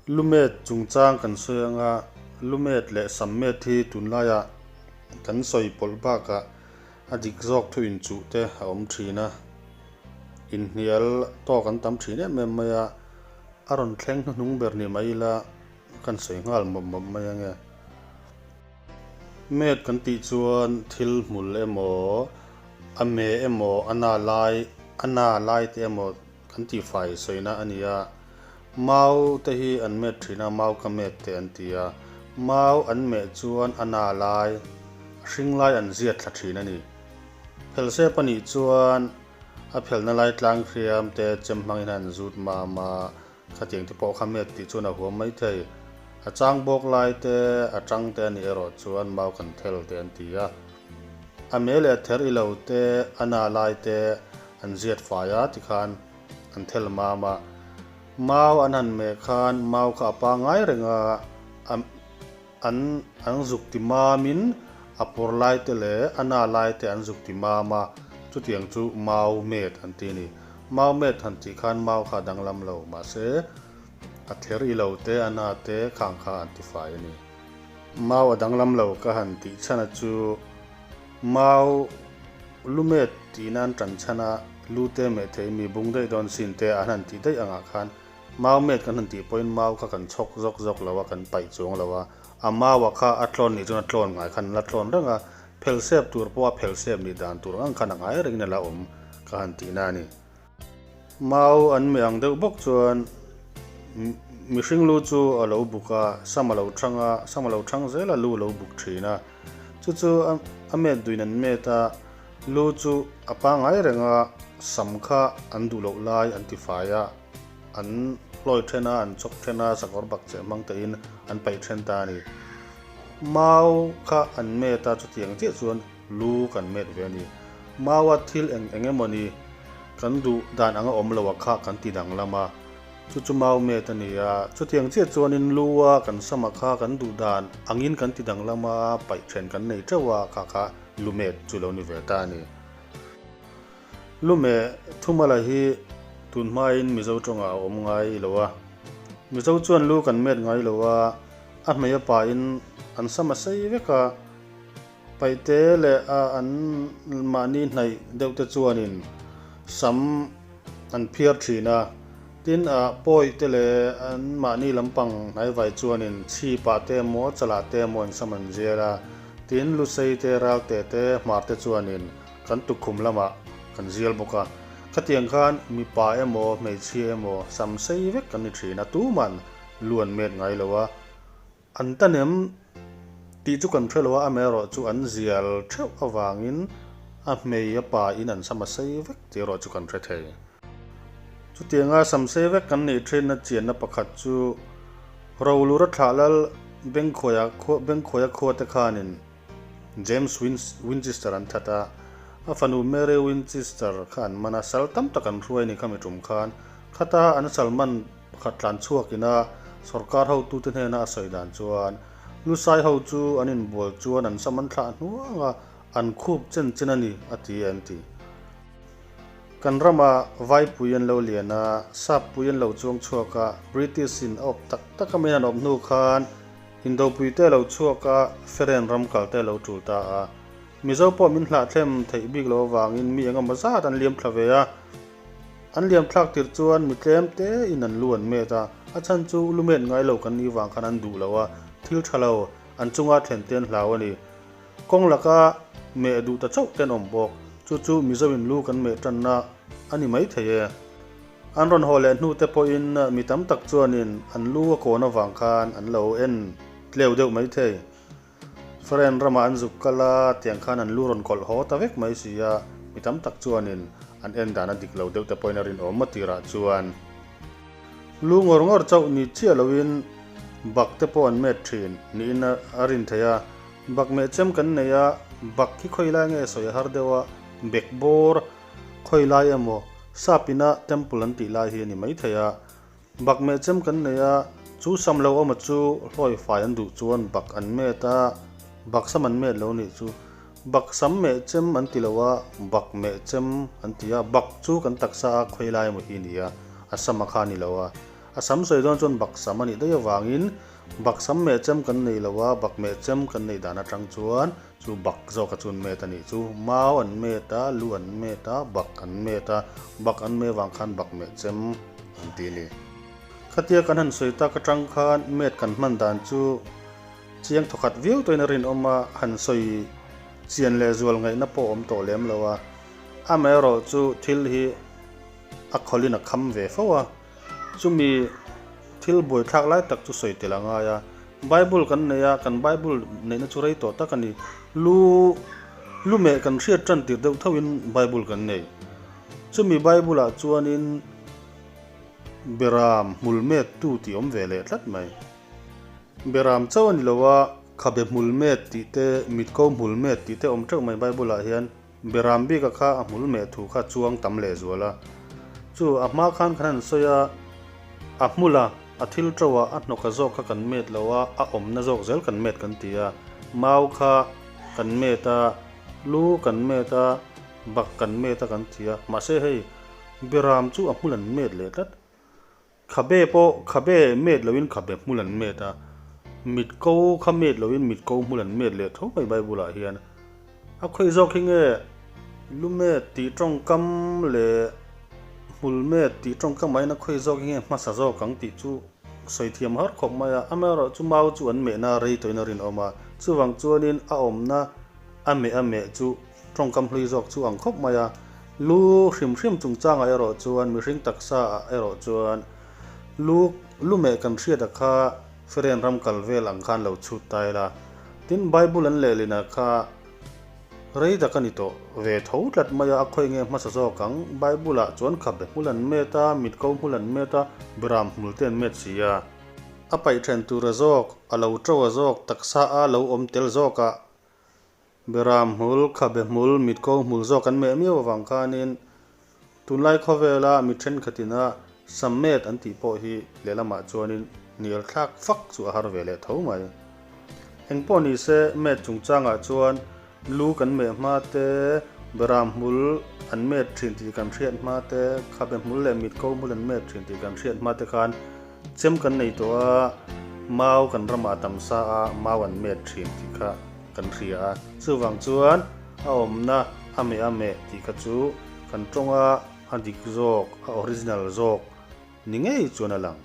Lumet chungchang kan sawi anga lumet leh sammet hi tunlaiah kan sawi pawlh bakah a dik zawk thu inchuh te a awm thin a, inhnial tawk an tam thin em em mai a, a rawn thleng hnuhnung ber ni mai ila kan sawi nghal mawp mawp mai ange. Met kan tih chuan thil hmul emaw, a me emaw, a na lai a na lai te emaw kan tihfai sawina a ni a. Mau te hi an met thin a, mau ka met te an ti a. Mau an meh chuan a na lai, a hring lai an ziat thla thin a ni. Phelsep a nih chuan a phelna lai tlang hriam te chem hmangin an zut mam a, khatiang te pawh kha met tih chuan a huam mai thei. A chang bawk lai te, a tang te a nih erawh chuan mau kan thel te an ti a. A me leh a ther i lo te, a na lai te an ziat fai a tikhan an thel mam a. Mau an han meh khan mau kha a pangngai reng a, a an an zuk ti mamin a pawr lai te leh a na lai te an zuk ti mam a, chutiang chu mau met an ti a ni. Mau met han tih khan mau kha a danglam lo, mahse a ther i lo te a na te khang kha an ti fai a ni. Mau a danglam lo ka han tih chhan a chu mau lumet tihna an tan chhan a, lu te meh thei mi bung daih dawn sin te an han tih daih angah khan Mau met kan han tih pawhin mau kha kan chhawk zawk zawk lo a, kan paih chuang lo a. A maua kha a tlawn nih chuan a tlawn ngai khan a la tlawn reng a, phel sep tur pawh a phel sep nih dan tur ang khan a ngai rengin a la awm ka han tihna a ni. Mau an meh ang deuh bawk chuan mihring lu chu a lo buk a, sam a lo thang a, sam a lo thang zel a, lu a lo buk thin a. Chu chu a met duin an met a, lu chu a pangngai reng a, sam kha an duh loh lai an tifai a. An hlawi then a, an chawk then a, sakawr bak cheh hmang tein an paih then ta a ni. Mau kha an met a, chutiang chiah chuan lu kan met ve a ni. Maua thil eng eng emaw ni kan duh dan anga awm lo a kha kan ti danglam a, chu chu mau met a ni a. Chutiang chiah chuanin lu a kan sama kha kan duh dan angin kan ti danglam a, paih then kan nei teuh a, kha kha lu met chu lo ni ve ta a ni. Lume Thumala hi tun hmain Mizo tawngah a awm ngai lo a. Mizo chuan lu kan met ngai lo a, a hmei a pain an sam a sei vek a. Paihte leh a an mahni hnaih deuh te chuanin sam an phiar thin a. Tin a pawi te leh an mahni lampang hnaivai chuanin chhipah te emaw chalah te emaw an sam an zial a. Tin Lusei te Ralte te Hmar te chuanin Kan tukkhum lamah kan zial bawk a, khatiang khan mipa emaw hmeichhia emaw sam sei vek kan ni thin a, tuman lu an met ngai lo a, an ta nem tih chu kan hre lo a, amaherawh chu an zial theuh avangin a hmei a pa in an sam a sei vek tih erawh chu kan hre thei. Chutianga sam sei vek kan nih thinna chianna pakhat chu Rolura thlah lal Bengkhuaia Bengkhuaia khua te khanin James Winchester an that a, a fanu Mary Winchester kha an man a, sal tam tak an hruai a ni khami tum khan. Khata an sal man pakhat tlan chhuakin a sorkar hotute hnena a sawi dan chuan Lusai ho chu an inbual chuan an sam an thlah hnuang a, an khup chen chen a ni, a ti an ti. Kan rama Vaipui an lo lian a, Sappui an lo chuang chhuak a, British-in a awp tak tak a min an awp hnu khan Indopui te lo chhuak a, Feren ram kal te lo tul ta a. Mizo pawh min hlahthlem theih bik lo avangin mi eng emaw zat an liam thla ve a. An liam thlak tir chuan mi tlem te in an lu an met a, a chhan chu lu met ngai lo kan nih vang khan an duh lo a, thil tha lo an chunga thlen te an hlau a ni. Kawng laka meh duh ta chauh te an awm bawk, chu chu Mizo in lu kan meh tanna a ni mai thei e. An rawn haw leh hnu te pawhin mi tam tak chuanin an lu a kawn avang khan an lo en tleu deuh mai thei. Foreign ramah an zuk kal a, tiang khan an lu rawn kawlh haw ta vek mai si a, mi tam tak chuanin an en dan a dik lo deuh te pawhin a rinawm a tirah chuan lu ngawr ngawr chauh ni chiah loin bak te pawh an met thin niin a rin theih a. Bak meh chem kan nei a, bak hi khawi lai nge sawi a har deuh a, bek bawr Khawi lai emaw Sapina Temple an tih lai hi a ni maithei a, bak meh chem kan nei a, chu sam lo awma chu hlawi fai an duh chuan bak an met a, bak sam an met lo nih chu bak sam meh chem an ti lo a, bak meh chem an ti a, bak chu kan taksa a khawi lai emaw hi a ni a, a sama kha a ni lo a. A sam sawi dawn chuan bak sam a nih daih avangin bak sam meh chem kan nei lo a, bak meh chem kan neih dan atang chuan chu bak zawka chu an met a nih chu. Mau an met a, lu an met a, bak an met a, bak an meh vang khan bak meh chem an ti a ni. Khatia kan han sawi tak atang khan met kan hman dan chu chiang thawkhat viau tawhin a rinawm a, han sawi chian leh zual ngaihna pawh a awm tawh lem lo a. Amaherawh chu thil hi a khawlhin a kham ve fo a, chumi thil buaithlak lai tak chu sawi tel a ngai a. Bible kan nei a, kan Bible neihna chu rei tawh tak a ni. Lu lu meh kan hriat tan tir deuh thoin Bible kan nei. Chumi Bible ah chuanin Beram hmul met tu tih awm ve leh tlat mai. Beram chauh a ni lo a, khabe hmul met tih te, mitko hmul met tih te awm teuh mai Bible ah hian. Beram bika kha a hmul meh thu kha chuang tam leh zual a. Chu a hma khan kan han sawi a, a hmul a, a thil to a, a hnawk a zawk kha kan met lo a, a awmna zawk zel kan met kan ti a. Mau kha kan met a, lu kan met a, bak kan met a kan ti a. Mahse hei, Beram chu a hmul an met leh tlat. Khabe pawh khabe met loin khabe hmul an met a, mit ko kha met loin mit ko hmul an met leh tho mai Bible ah hian. A khawi zawk hi nge lu met tih tawngkam leh hmul met tih tawngkam ah hian a khawi zawk hi nge hmasa zawk ang tih chu sawi thiam har khawp mai a, amaherawh chu mau chu an mehna rei tawhin a rinawm a, chuvang chuanin a awmna a meh a meh chu Tawngkam hlui zawk chu ang khawp mai a, lu hrim hrim chungchangah erawh chuan mihring taksa ah erawh chuan lu lu meh kan hriat a kha Feren ram kal vel ang khan lo chhut ta ila. Tin, Bible an lehlin ah kha rei tak a ni tawh ve tho tlat mai a, a khawi nge hmasa zawk ang, Bible ah chuan khabe hmul an met a, mit ko hmul an met a, Beram hmul te an met si a. A paih then tur a zawk, a lo to a zawk, taksa a lo awm tel zawk ah Beram hmul, khabe hmul, mitko hmul zawk an meh miau avang khanin tunlai khawvela mi thenkhatina sam met an tih pawh hi lehlamah chuanin hnial thlak fak chu a har ve leh tho mai. Engpawh ni se met chungchangah chuan lu kan meh hma te, beram hmul an met thin tih kan hriat hma te, khabe hmul leh mitko hmul an met thin tih kan hriat hma te khan chem kan nei tawh a, mau kan ramah a tam sa a, mau an met thin tih kha kan hria a, chuvang chuan a awmna a meh a meh tih kha chu kan tawnga a dik zawk, a original zawk ni ngei chuan a lang.